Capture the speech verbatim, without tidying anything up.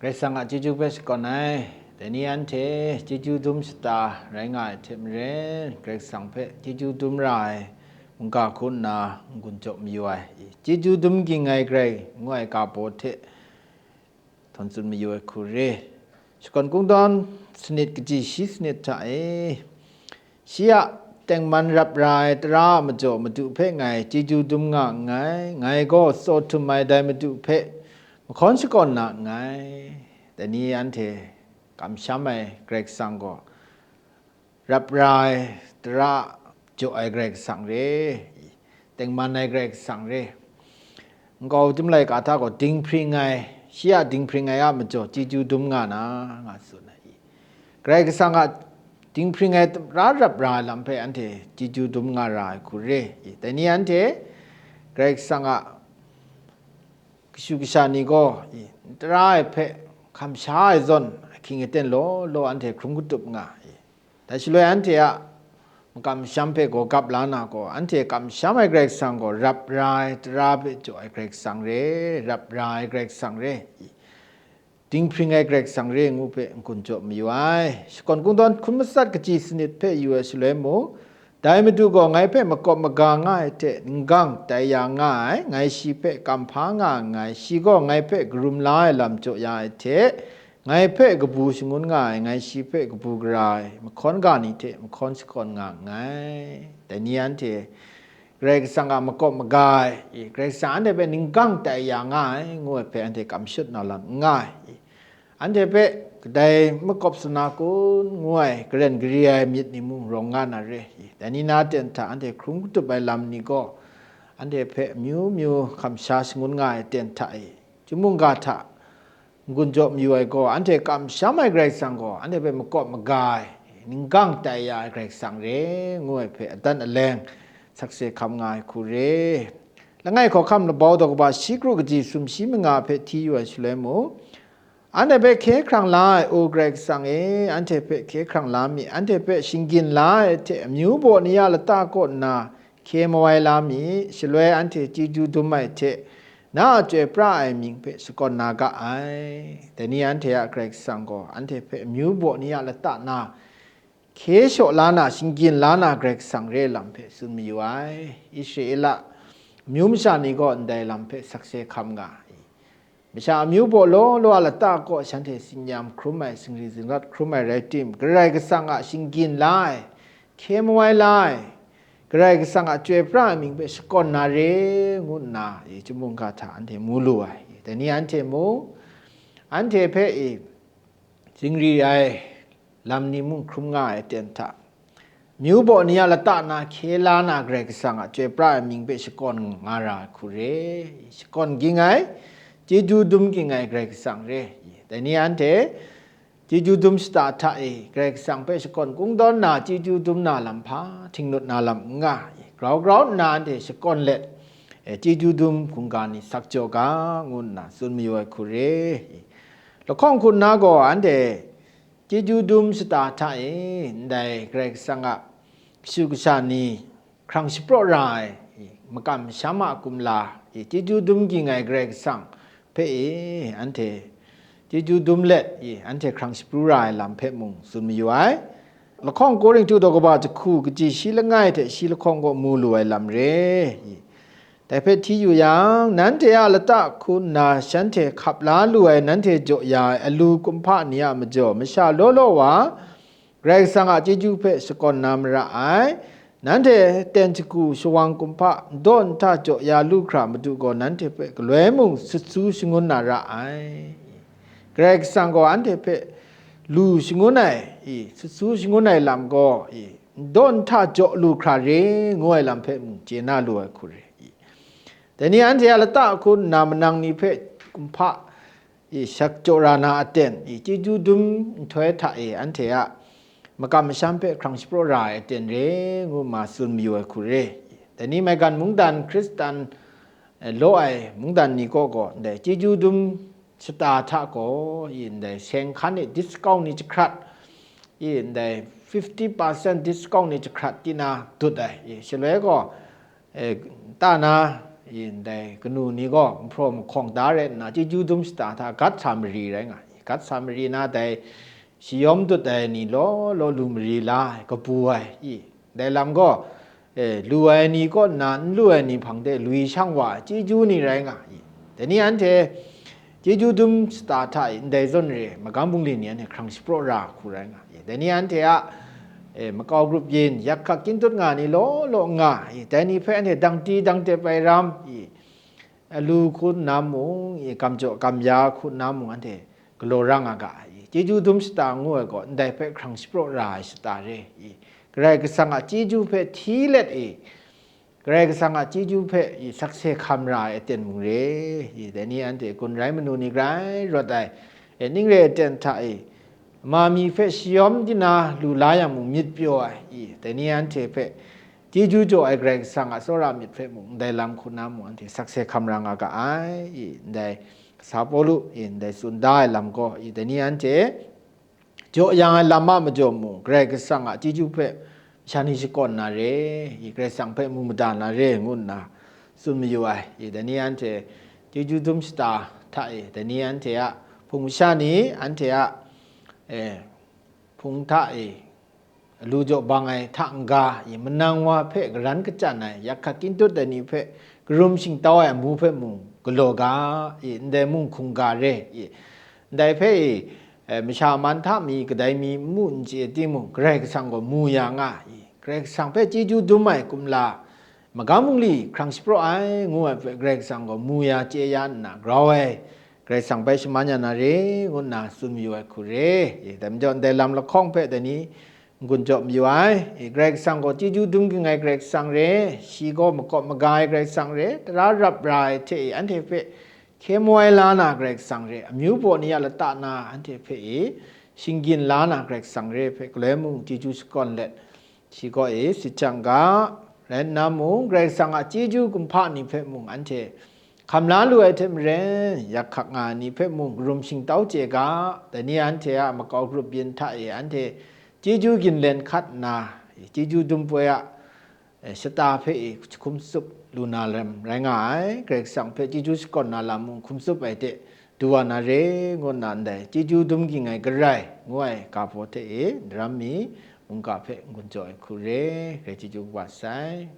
Karai Kasang a chyeju hpe shakawn ai, dai ni anhte chyeju dum shata rai nga ai hte maren, Karai Kasang hpe chyeju dum ra ai mungga hku nna n-gun jaw mayu ai. Chyeju dum ging ai Karai ngu ai ga baw hte htawn tsun mayu ai hku re. Shakawn Kungdawn sanit kaji shi sanit hta e, shi a tengman rap ra ai tara a majaw Madu hpe ngai chyeju dum nga nngai, ngai gaw tsaw htum ai dai Madu hpe mahkawn shakawn na nngai. Dai ni anhte kamsham ai Karai Kasang gaw, rap ra ai, tara jaw ai Karai Kasang re, tengman ai Karai Kasang re. Nkau Tum laika hta gaw dinghpring ai, shi a dinghpring ai a majaw chyeju dum nga na, nga tsun ai. Karai Kasang a dinghpring ai tara rap ra ai lam hpe anhte chyeju dum nga ra ai hku re. Dai ni anhte Karai Kasang a kashu kasha ni gaw, i, n tara ai hpe hkam sha ai zawn, ahkying aten law law anhte hkrum katup nga, i. Dai shaloi anhte a makam masham hpe gaw gap la na gaw, anhte kamsham ai Karai Kasang gaw rap ra ai tara hpe jaw ai Karai Kasang re, rap ra ai Karai Kasang re, i. Dinghpring ai Karai Kasang re ngu hpe n-gun jaw mayu ai. Shakawn Kungdawn hkun matsat kaji sanit hpe yu ai shaloi mung, dai Madu gaw ngai hpe makawp maga nga ai hte ninggang tai ya nga ai, ngai shi hpe kam hpa nga nngai, shi gaw ngai hpe karum la ai lam jaw ya ai hte, ngai hpe kabu shangun nga ai, ngai shi hpe kabu gara ai mahkawn ga ni hte mahkawn shakawn nga nngai. Dai ni anhte Karai Kasang a makawp maga ai, i, Karai Kasang anhte hpe ninggang tai ya nga ai, ngu ai hpe anhte kam shut na lam n nga ai, i. Anhte hpe kadai makawp sana kun ngu ai, karen gari ai myit ni mung rawng nga na re, i. Dai ni na aten hta anhte hkrum katup ai lam ni gaw, anhte hpe amyu myu hkam sha shangun nga ai aten hta e, chyum mungga hta n-gun jaw mayu ai gaw, anhte kamsham ai Karai Kasang gaw, anhte hpe makawp maga ai, ninggang tai ya ai Karai Kasang re, ngu ai hpe adan aleng sakse hkam nga ai hku re. Langai hkawhkam labau daw kaba shi kru kaji sumshi manga hpe hti yu ai shaloi mung, anhte hpe hkye hkrang la ai, O Karai Kasang e, anhte hpe hkye hkrang la mi, anhte hpe shinggyin la ai hte amyu baw ni a lata kaw nna hkye mawai la mi, shaloi anhte chyeju dum ai hte, na a chyoi pra ai mying hpe shakawn na ga ai. Dai ni anhte a Karai Kasang gaw anhte hpe amyu baw ni a lata na hkye shaw la na, shinggyin la na Karai Kasang re lam hpe tsun mayu ai. Israela amyu masha ni gaw ndai lam hpe sakse hkam nga ai. Masha amyu baw law law a lata kaw shanhte tsin-yam hkrum ai, singri zingrat hkrum ai rai tim, Karai Kasang a shinggyin la ai, hkye mawai la ai, Karai Kasang a chyoi pra ai mying hpe shakawn na re, ngu nna, i, chyum mungga hta anhte mu lu ai. Dai ni anhte mung, anhte hpe, i, singri ai lam ni mung hkrum nga ai aten hta, myu baw ni a lata na hkye la na Karai Kasang a chyoi pra ai mying hpe shakawn nga ra ai hku re, shakawn ging ai, chyeju dum ging ai Karai Kasang re. Dai ni anhte chyeju dum shata hta e Karai Kasang hpe shakawn kungdawn na, chyeju dum na lam hpa htingnut na lam n nga, grau grau nna anhte shakawn let, e, chyeju dum hkungga ni sak jaw ga, ngu nna tsun mayu ai hku re. Lahkawng hku nna gaw anhte chyeju dum shata hta e ndai Karai Kasang a kashu kasha ni hkrang shapraw ra ai, makam masham a kumla, chyeju dum ging ai Karai Kasang hpe e anhte chyeju dum let, anhte hkrang shapru ra ai lam hpe mung tsun mayu ai. Lahkawng Korinhtu daw kaba jahku kaji shi langai hte shi lahkawng kaw mu lu ai lam re. Dai hpe hti yu yang, nanhte a lata hku nna shanhte hkap la lu ai nanhte jaw ya ai alu kumhpa ni a majaw, masha law law wa Karai Kasang a chyeju hpe shakawn na mara ai. Nanhte ten shagu shawang kumhpa, ndaw nta jaw ya lu hkra Madu gaw nanhte hpe galoi mung sut su shangun na ra ai. Karai Kasang gaw anhte hpe lu shangun ai, i, sut su shangun ai lam gaw, i, ndaw nta jaw lu hkra re ngu ai lam hpe mung chye na lu ai hku re. I, dai ni anhte a lata hku nna manang ni hpe kumhpa, i, shak jaw ra na aten, i, chyeju dum nhtoi hta e anhte a makam masham hpe hkrang shapraw ra ai aten re ngu ma tsun mayu ai hku re. Dai ni maigan mungdan Hkristan, eh, law ai mungdan ni kaw gaw ndai chyeju dum shata hta gaw, i, ndai seng hkan e discount ni jahkrat, i, ndai fifty percent discount ni jahkrat tina dut ai, i, shaloi gaw, e, ta na, i, ndai kanu ni gaw nhpraw mahkawng da rai nna, chyeju dum shata hta gat sa mari rai nga ai. gat sa mari na, dai shayawm dut ai ni law law lu mari la ai, kabu ai, i, dai lam gaw, e, lu ai ni kaw nna n lu ai ni hpang de lui shang wa ai chyeju ni rai nga i. Dai ni anhte chyeju dum shata hta i ndai zawn re ai magam bungli ni anhte hkrang shapraw ra hku rai nga i. Dai ni anhte a, e, makau grup yin, yak hkak kyin tut nga ni law law nga i. Dai ni hpe anhte dang ti dang tep ai ram i, alu hku nna mung, i, kam jaw kam ya hku nna mung, anhte galaw ra nga ga ai. Chyeju dum shata ngu ai gaw, ndai hpe hkrang shapraw ra ai shata re i. Karai Kasang a chyeju hpe hti let i, Karai Kasang a chyeju hpe i sakse hkam ra ai aten mung re i. Dai ni anhte gun rai manu ni grai rawt ai, e, ning re aten hta i, ma mi hpe shayawm di na lu la yang mung myit pyaw ai i. Dai ni anhte hpe chyeju jaw ai Karai Kasang a tsawra myit hpe mung, ndai lam hku na mung, anhte sakse hkam ra nga ga ai i. Ndai kasa Pawlu i ndai tsun da ai lam gaw i, dai ni anhte jaw yang ai lam a majaw mung, Karai Kasang a chyeju hpe masha ni shakawn na re i, Karai Kasang hpe mu mada na re ngu nna tsun mayu ai i. Dai ni anhte chyeju dum shata hta i, dai ni anhte a hpung masha ni, anhte a, e, hpung hta i, lu jaw bang ai hta n-ga i, manang wa hpe garan kachyan ai, yak hkak kyin tut ai ni hpe karum shingtau ai amu hpe mung galaw ga i, ndai mung hkungga re i. Ndai hpe i, e, masha man hta mi kadai mi n mu n chye timung, Karai Kasang gaw mu ya nga i. Karai Kasang hpe chyeju dum ai kumla, magam bungli hkrang shapraw ai ngu ai hpe Karai Kasang gaw mu ya chye ya nna grau ai, Karai Kasang bai shaman ya na re ngu nna tsun mayu ai hku re. E, dai majaw ndai lam lahkawng hpe dai ni n-gun jaw mayu ai. E, Karai Kasang gaw chyeju dum ging ai Karai Kasang re, shi gaw makawp maga ai Karai Kasang re, tara rap ra ai hte e anhte hpe hkye moi la na Karai Kasang re, amyu baw ni a lata na anhte hpe e shinggyim la na Karai Kasang re hpe galoi mung chyeju shakawn let, shi kaw e sit jang ga, rai nna mung, Karai Kasang a chyeju kumhpa ni hpe mung anhte hkam la lu ai hte maren, yak hkak nga ai ni hpe mung karum shingtau chye ga, dai ni anhte a makau grup yin hta e anhte chyeju ginlen hkat nna, chyeju dum poi a, e, shata hpe e hkum tsup lu na lam rai nga ai, Karai Kasang hpe chyeju shakawn na lam mung hkum tsup ai hte du wa na re, ngu nna ndai chyeju dum ging ai garai ngu ai ga baw hte e daram mi mungga hpe n-gun jaw ai hku re, Karai chyeju kaba sai.